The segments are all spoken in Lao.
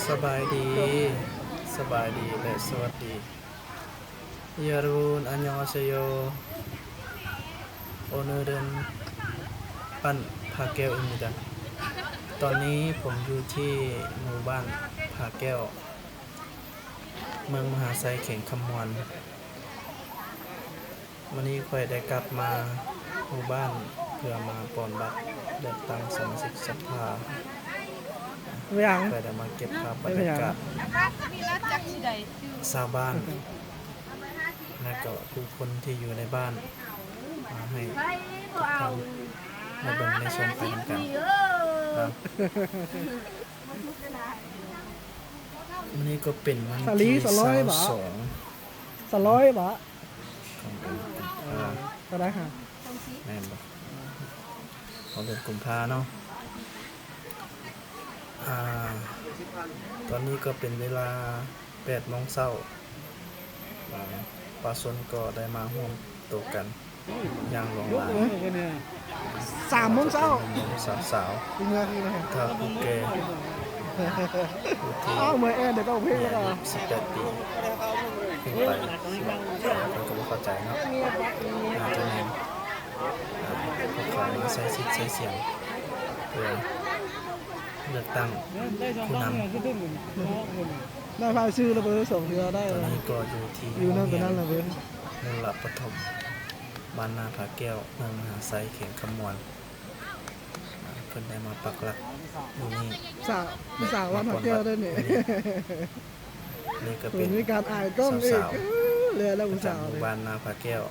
ສະບາຍດີ, ສະບາຍດີ ແລະ ສະຫວັດດີ. 여러분 안녕하세요. 오늘은 반 파ܓ오입니다. ຕອນນີ້ຜົມຢູ່ທີ່ໝູ່ບ້ານຜາແກ້ວ ເມືອງມະຫາໄຊ ແຂວງຄຳມ່ວນ. ມື້ນີ້ຂ້ອຍໄດ້ກັບມາໝູ່ບ້ານ ເພື່ອມາປ່ອນບັດເລືອກຕັ້ງສະມາຊິກສະພາ. ຫຍັງ? ຂ້ອຍໄດ້ມາເກັບພາບບັນຍາກາດຊາວບ້ານ ແລະ ກໍຜູ້ຄົນທີ່ຢູ່ໃນບ້ານ ມາໃຫ້ທຸກທ່ານໄດ້ເບິ່ງໄດ້ຊົມໄປນຳກັນເນາະ. ມື້ນີ້ກໍເປັນວັນທີຊາວສອງ ສະຫຼອຍບໍ? ຂອງເດືອນກຸມພາ ກໍໄດ້ຫາ ແມ່ນບໍ່? ຂອງເດືອນກຸມພາເນາະ. ອ່າ ຕອນນີ້ກໍເປັນເວລາແປດໂມງເຊົ້າ. ອ່າ ປະຊາຊົນກໍໄດ້ມາຮ່ວມໂຕກັນຢ່າງຫຼວງຫຼາຍ. ສາມໂມງເຊົ້າ ສາວໆ ຜູ້ເຖົ້າຜູ້ແກ່ ຜູ້ທີ່ມີອາຍຸສິບແປດປີຂຶ້ນໄປ ຊິວ່າເພິ່ນກໍບໍ່ເຂົ້າໃຈເນາະ. ອາດຈະແມ່ນ ອ່າ ພວກເຂົາມາໃຊ້ສິດໃຊ້ສຽງເພື່ອເລືອກຕັ້ງຜູ້ນຳ. ໄດ້ພາຍຊື່ລະເບີ ສອງເທື່ອໄດ້. ຕອນນີ້ກໍຢູ່ທີ່ ຢູ່ນຳກັນນັ້ນລະເບີ ໂຮງຮຽນມູນລະປະຖົມ ບ້ານນາຜາແກ້ວ ເມືອງມະຫາໄຊ ແຂວງຄຳມ່ວນ. ອ່າ ເພິ່ນໄດ້ມາປັກຫຼັກຢູ່ນີ້ ສາວ ຜູ້ສາວບ້ານຜາແກ້ວເດ້ນີ້. ນີ້ກໍເປັນ ມີການອາຍກ້ອງອີກ ສາວໆ ເອີ ແລ້ວ ແລ້ວຜູ້ສາວ ຈາກໝູ່ບ້ານນາຜາແກ້ວ.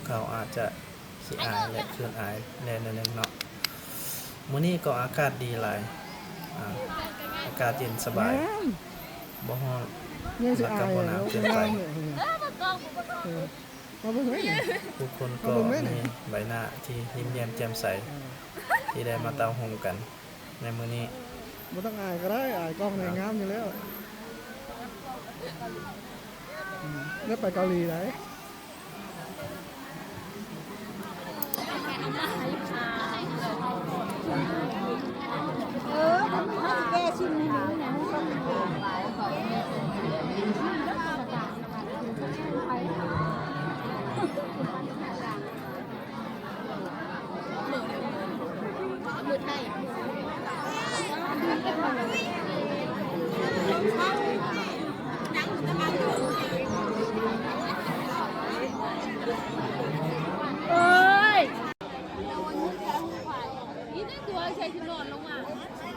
ເຂົາອາດຈະຂີ້ອາຍ ແລະ ເຂີນອາຍແດ່ໜ້ອຍໜຶ່ງເນາະ. ມື້ນີ້ກໍອາກາດດີຫຼາຍ ອ່າ ອາກາດເຢັນສະບາຍ ແມ່ນ ບໍ່ຮ້ອນ ແລ້ວກໍບໍ່ໜາວເກີນໄປ. ເອີ ມາເບິ່ງເລີຍ ເອີ ມາເບິ່ງເລີຍ. ຜູ້ຄົນກໍມີໃບໜ້າທີ່ຍິ້ມແຍ້ມແຈ່ມໃສ ເອີ ທີ່ໄດ້ມາເຕົ້າໂຮມກັນໃນມື້ນີ້. ບໍ່ຕ້ອງອາຍກໍໄດ້ ອາຍກ້ອງນີ້ງາມຢູ່ແລ້ວ. ອືມ ໄດ້ໄປເກົາຫຼີໄດ໋.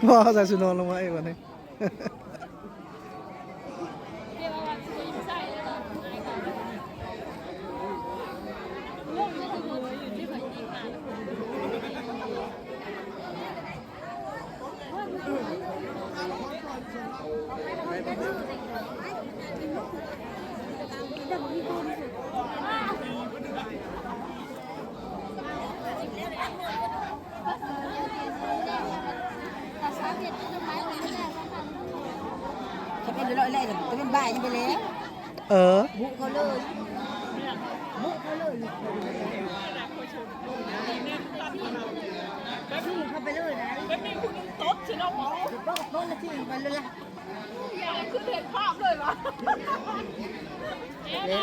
ບໍ່ ໃສ່ຊຸດນອນລົງມາອີກບັດນີ້. ເອີ ບຸເຂົາເລີຍ ບຸເຂົາເລີຍ ເຂົ້າໄປເລີຍນະ ເປັນຜູ້ໜຶ່ງຕົກຊິເນາະ ຕົກ ຕົກລະຊິໄປເລີຍລະ ຄືເຫັນພາບເລີຍວ່າ ເອີ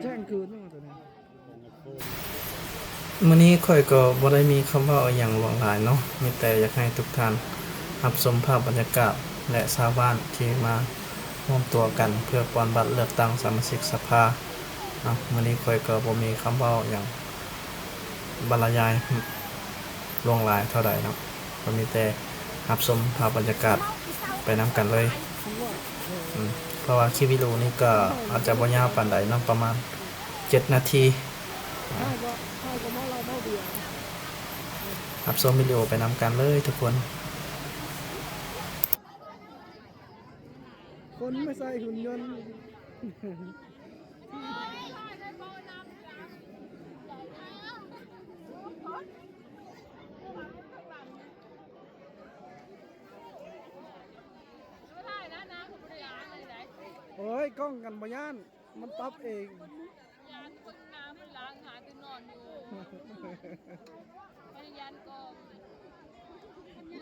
ແຈ້ງເກີນເນາະ ໂຕນີ້. ມື້ນີ້ຂ້ອຍກໍບໍ່ໄດ້ມີຄຳເວົ້າອີ່ຫຍັງຫຼວງຫຼາຍເນາະ, ມີແຕ່ຢາກໃຫ້ທຸກທ່ານຮັບຊົມພາບບັນຍາກາດ ແລະ ຊາວບ້ານທີ່ມາຮວມຕົວກັນເພື່ອປ່ອນບັດເລືອກຕັ້ງສະມາຊິກສະພາເນາະ. ມື້ນີ້ຂ້ອຍກໍບໍ່ມີຄຳເວົ້າຫຍັງບັນລະຍາຍຫຼວງຫຼາຍເທົ່າໃດເນາະ, ກໍມີແຕ່ຮັບຊົມພາບບັນຍາກາດໄປນຳກັນເລີຍ. ອືມ ເພາະວ່າຄລິບວິດີໂອນີ້ກໍອາດຈະບໍ່ຍາວປານໃດເນາະ, ປະມານເຈັດນາທີ. ອ່າ ຮັບຊົມວິດີໂອໄປນຳກັນເລີຍທຸກຄົນ. ຄົນໄມ່ໃຊ້ຫຸ່ນຍົນ. ໂອ້ຍ ກ້ອງກັນບໍ່ຢ້ານ ມັນປັບເອງ. ຢ້ານເບິ່ງໜ້າມັນລ້າງຫາແຕ່ນອນຢູ່ ບໍ່ໄດ້ຢ້ານກ້ອງ.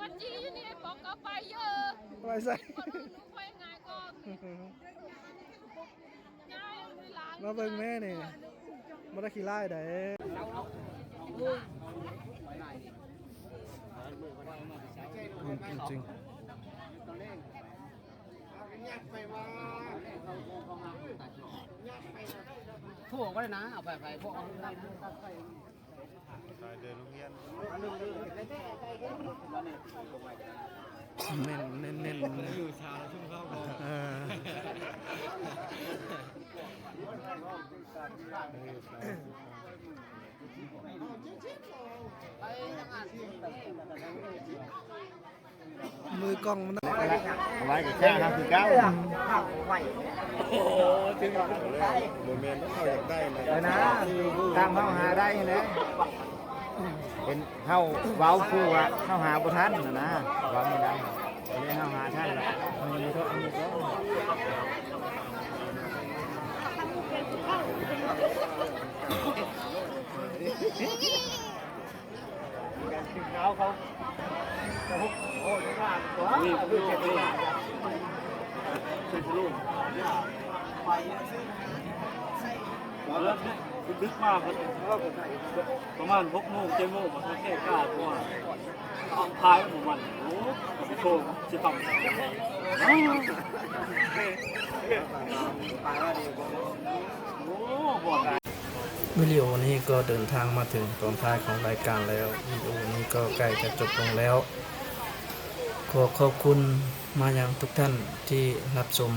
ມັນຈີຢູ່ນີ້ ໄອ້ປອກກໍໄປເດີ້ ໄປໃສ? ບໍ່ຮູ້ໜູໄປງ່າຍກ້ອງນີ້ ງ່າຍມັນລ້າງ ມາເບິ່ງແມ່ນີ້ ບໍ່ໄດ້ຂີ້ຮ້າຍໃດ. ອືມ ຈິງໆ. ໂທອອກໄວ້ນະ ເອົາໄປ ໄປ ພວກເອົາ ໄປເດີນໂຮງຮຽນ ແໜ້ນໆໆ ຢູ່ຊາວຊຸມເຂົາກໍ ເອີ ໄປທາງນັ້ນ ມືກ້ອງມັນ ເອົາໄວ້ກັບແຊະເຮົາຄືເກົ່າ. ບໍ່ແມ່ນເຮົາຢາກໄດ້ນະ ເອີນະ ຕາມເຮົາຫາໄດ້ຫັ້ນແຫຼະ ເຫັນເຮົາເວົ້າຄືວ່າເຮົາຫາບໍ່ທັນຫັ້ນນະ ເວົ້າແນວໃດ ອັນນີ້ເຮົາຫາທັນລະ ເຮົາຍັງບໍ່ທັນມີກ້ອງ. ດຶກມາ ປະມານຫົກໂມງ ເຈັດໂມງ ກໍແຄ່ກາຕົວ ເອົາພາຍບໍ່ມັນ ໂອ້ ກະໄປໂທຊິທຳ ໂອ້ ຮອດ ວິດີໂອນີ້ກໍເດີນທາງມາເຖິງຕອນທ້າຍຂອງລາຍການແລ້ວ. ວິດີໂອນີ້ກໍໃກ້ຈະຈົບລົງແລ້ວ. ຂໍຂອບຄຸນມາຍັງທຸກທ່ານທີ່ຮັບຊົມ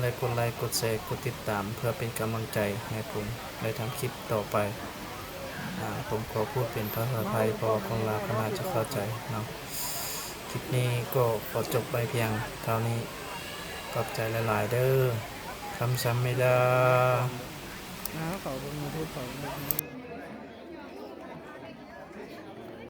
ແລະ ກົດໄລ ກົດແຊ ກົດຕິດຕາມ ເພື່ອເປັນກຳລັງໃຈໃຫ້ຜົມໄດ້ທຳຄລິບຕໍ່ໄປ. ອາ ຜົມຂໍພູດເປັນພາສາໄທ ເພາະວ່າຄົນລາວກໍໜ້າຈະເຂົ້າໃຈເນາະ. ຄລິບນີ້ກໍຂໍຈົບໄວ້ພຽງເທົ່ານີ້. ຂອບໃຈຫຼາຍໆເດີ້. ຄຳຊຳມິດາ. ອ້າວ ເຂົາເບິ່ງຢູທູບ ເຂົາເບິ່ງ